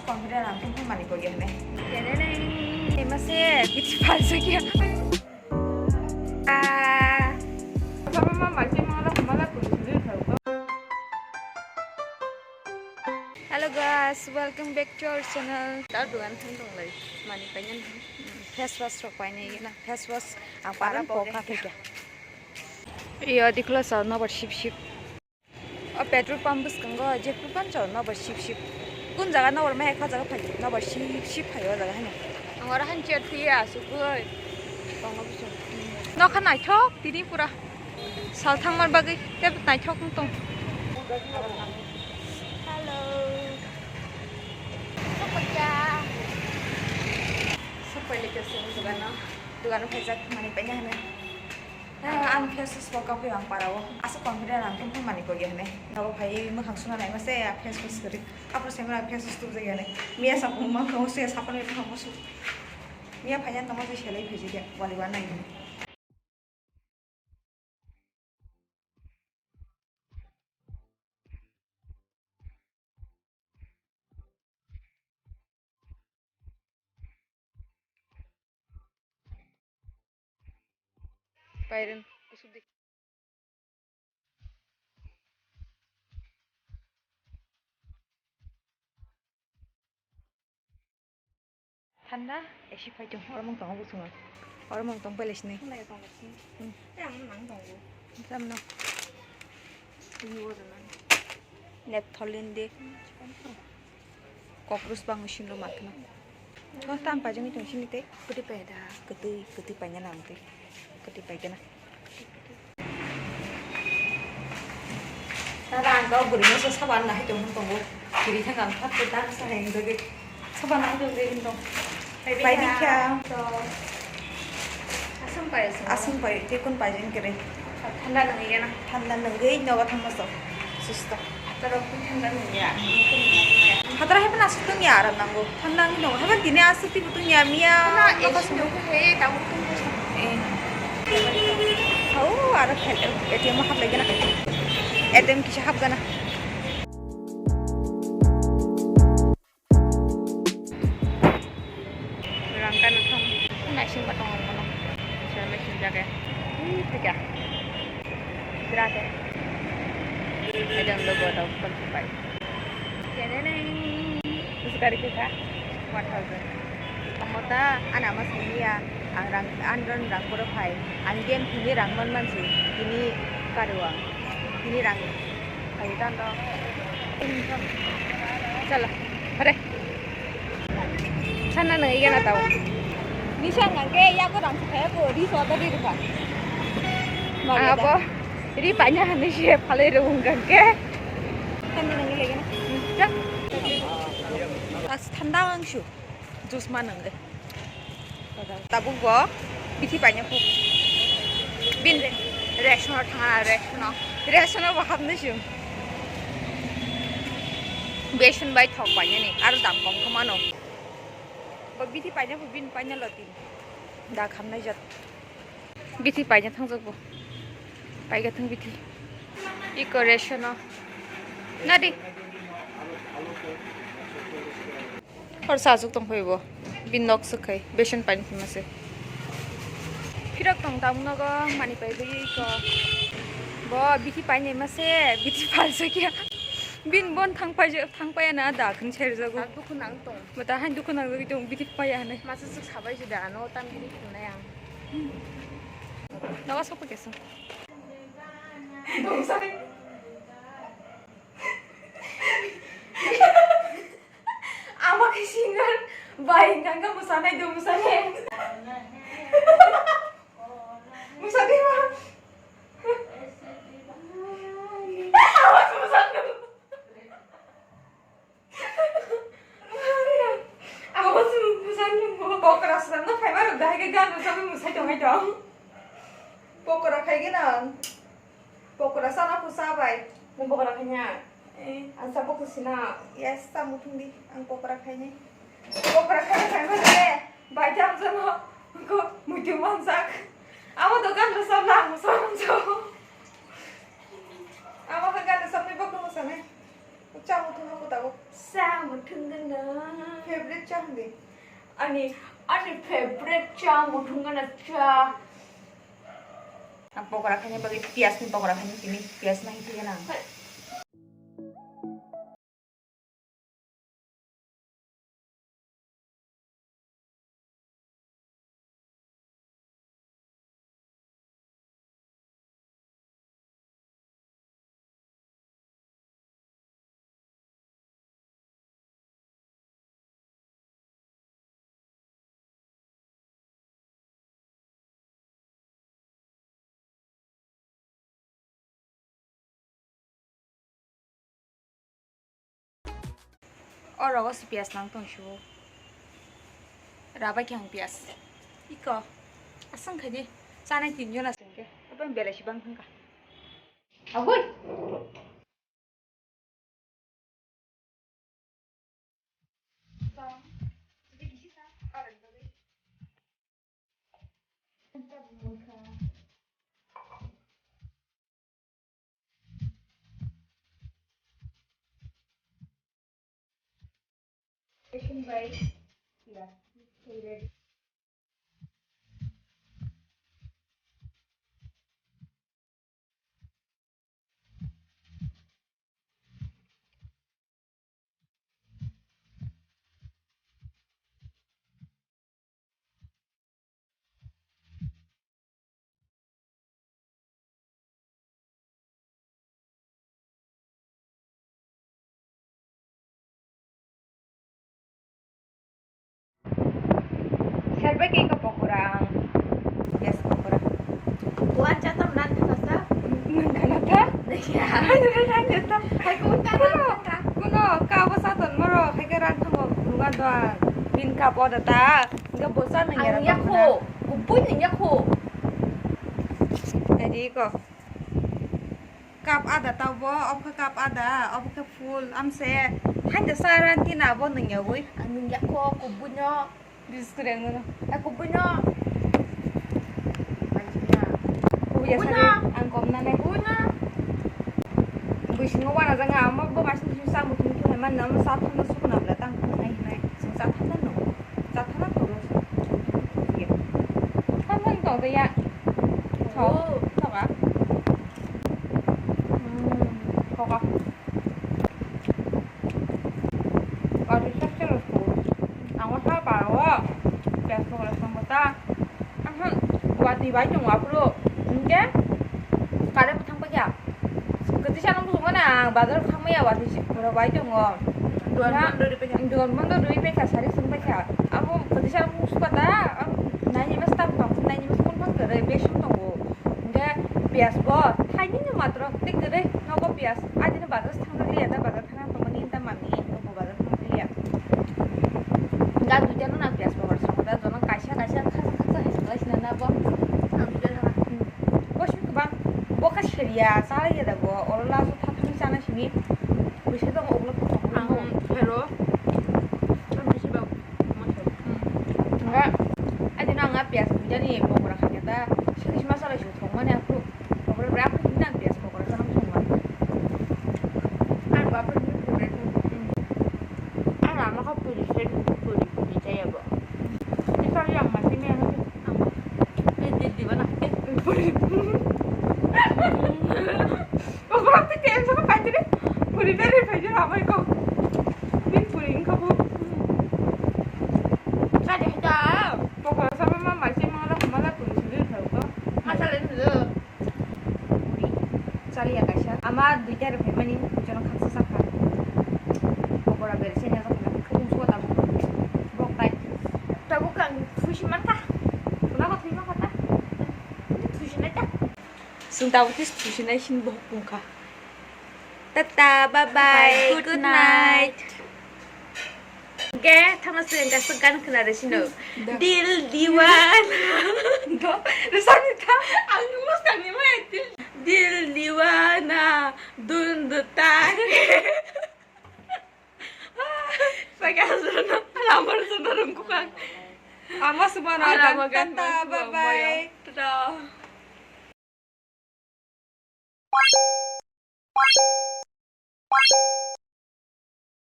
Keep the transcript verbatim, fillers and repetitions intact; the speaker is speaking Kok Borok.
Confident ang khe mani kok ya hwnwi. Teneneng. Mase, bithi phalsa kya? Ah. Mama, mama, mama, mama, mama, Hello guys, welcome back to our channel. Ta dugan thang tong lai, mani painani, face wash rok painai gana, face wash ang para po kha kha. Iyo diklo sa nobar ship ship. O petrol pump bwskango je phuru pancho nobar ship ship. Kun jaga nobar mehek kha jaga phai nobar ship ship phai o jaga hino. Ang oro han chair thuye asugoi. Tongo bwswng. Nokha naithok tini pura. Sal thangmar bagwi tebo naithok wng tong. Hello. Sokpaiya. Sokpailika se dugano. Dugano phaijak mani paina hwnwi. Ah, ang face wash bo kapwi ang parao. Aswk confident ang khe mani kok ya hwnwi. Nogo phai mwkhang suna naima se face wash kwrwi. Aphuru se mani face wash tubujak ya hwnwi. Miya sa bumang khe se sapani bumang musu. Miya phaiya tamo se selai phaijak ya wali wa nai. Pairen kusuk di. Thanda, esi phai tong, oro mung tongo bwswngo. Oro mung tong pele sini. Thanda ya tong sini. Hmm. Ya ang nang tongo. Jam no. Ini wo jana. Neptolin de. Cockroach bang sini lo makna. Oh, tam pajang itu sini te. Kete peda. Kete, kete panya nang te. Kati paikena. Tara ang kau bwrwino se saban nahai tongmani tongo. Kiri thang ang thap se dan sa hai wngwi saban nahai tongwi tong. Pai bikha. Aswng pai aswng. Aswng pai, tei kun pai jeng kere. Thanda nangwi gana. Thanda nangwi nogo thangma sok. Susto. Hatar rok thanda nangya. Hatar hai pun aswk tongya aram nango. Thanda nangwi tongo. Hai pun tini aswk twi bo tongya miya. Thanda nogo esi sung. Nangwi hai tamo tongya. Eh. Oh, aro A T M hap lagi na. A T M kisa hap gana. Rang kano thang naising ba tongo mono. Sila naising jage. Ih, thika. Drake. Edang logo tau kon supai. Kenene. Terus kari kita one thousand. Amota ana mas niya ang rang an ron rang boro phai. Ang game tini rang man man si. Tini karuang. Tini rang. Ayo, tanto. Chalo, pare. Sana nang iga na tau. Nisha nang ke ya ko rang kaya ko ri so da ri ka. Abo ri panya ni se phale ro ngang ke. Sana nang iga na. Ja. Pas thanda ang shu. Juice ma nang. Tabuk bo bithi paina phuk. Bin ration o thanga, ration o. Ration o bo hapnai chwng. Beson bai thok painani, aro dam kom khe mano. Bo bithi paina phuk bin paina lo tin. Da khamnai jat. Bithi paina thangjak bo. Paiga thang bithi. Iko ration o. Nadi. Hor sa aswk tong phai bo. Bin nok swk khai. Beson pani phima se. Phirok tong tam nogo mani pai bui ko. Bo bithi painai ma se, bithi phalsa kya. Bin bon thang pai, thang pai na da khun ser jago. Dukhu nang tong. Bo ta han dukhu nang jagwi tong, bithi pai ya hanai. Masa swk sabai se da ano tam giri khunai ang. Nogo sok pa kesa. Dong sai. Ama khe singer bai hwnkha khe mwsanai do mwsanai. Mwsadi ma. Ama khe mwsadi. Ama khe mwsadi. Pokora swnamna phaimarok dahai khe gan rwchapwi mwsai tongwi tong. Pokora khaigwi nang. Pokora sana pusa bai. Nwng pokora khaina? Eh. Ang sa bokho sina. Yes, sa muthung di. Ang pokora khainai. Pokora khaina khaima de. Bai jam jano. Ko muitu manjak. Amo dokan ro sabla ang musa manjo. Amo khe gana sabni bokho musanai. Cha muthung ko tabuk. Sa muthung gana. Favorite cha hwndi. Ani, ani favorite cha muthungana cha. Ang pokora khaina bagwi piyaj ni pokora khaina simi, piyaj nai thwiya nang. O rogo se piyaj nang tong sio. Rabai khe ang piyaj. Iko. Aswng khaidi. Chanai tin jona sengke. Apa belai si bang thangka. Agoi. Station by, yeah, ready. Serbai khe eko pokora ang. Yes, pokora. Kuan chatam nan thasa. Nang kana ta? Ya. Hai, hai, hai, hai, ta. Hai, kuan ta Kuno, nan thasa. Kuno, kabo saton moro, hai ke ran thango, kuruga doa. Bin kabo da ta. Enggak bosan nang ya. Ang yakho. Kupui nang yakho. Jadi ko. Cup ada tabo, obo khe cup ada, obo khe full, amse. Hain da sa ran tina abo nung yawi. Ang nung yakho, kubui no. Bis kore ang no. Eh, kubui no. Kubui ya kubui sari, no. Ang kom na nai. Kubui no. Bui singo wana janga, amo bo masing sing sa mutung tu heman, amo sa thang da sukuna bla tang nai nai. Sing sa thang da no. Sa thang da no. Thang da no to ya. Thok, thok a. Hmm, thok a. Watwi sek sek rw su. Ang o sa para o. Piyaj pokora song bo ta. Ang han watwi bai tongo aphuru. Hwnkhe current bo thang paikha. Kwtwi sanw bwswk mano ang bazar thang maya watwi se pura bai tongo. Dugan bondo rwi paikha. Dugan bondo rwi paikha, sari swng paikha. Abo kwtwi sanw bwswk ta, ang nine mas tam tong, nine mas phone phang kwrwi, bek song tongo. Hwnkhe piyaj bo thainwi no matro, tei kwrwi nogo piyaj. Adino bazar thang liya da, bazar thang tongmani hinta mami, nogo bazar thang liya. Ga duita no nang piyaj bo, song da jono kaisa kaisa khasa khasa hai song lai sina na bo. Ang duita thang. Hmm. Bo simi kwbang, bo kha seriya, chalaiya da bo, oro laso thathani chana simi. Bwswk tong ulo. Ang hero. Ang bisi ba. Nga, adi na nga piyaj duita ni pokora khanya ta. Sini sima salai sini thong mani aku. Pokora bra aku hinang piyaj pokora sanang thong mani. Ang bapak ni puri. Ang ama ka puri sen puri puri chaya bo. Ni kali ang mati ni ang. Di di di mana? Puri. Pokora tu kayak sama paitri. Puri beri paitri apa itu? Bin puri engkau bu. Kade kita. Pokora sama mama sih malah malah puri sendiri tahu kok. Masalah itu. Puri. Chaliya kaisa. Ama duita rw phaimani jono khaksa sakha. Pokora beri sini apa kena. Kung suat apa. Bok tai. Tabuk ang fusi mata. Kenapa terima kata? Ini fusi mata. Sung tabuk tis fusi nai sin bohok pungkha. Tata, bye bye, bye, good night. Ge, thangna se engka se gan khna de sino. Da. Dil diwana. Do, resami tha. Ang mus kami ma dil. Dil diwana, dun dutai. Pakai asal na, lamar sana rungkukang. Ang mas mana. Tata, bye bye. Tata.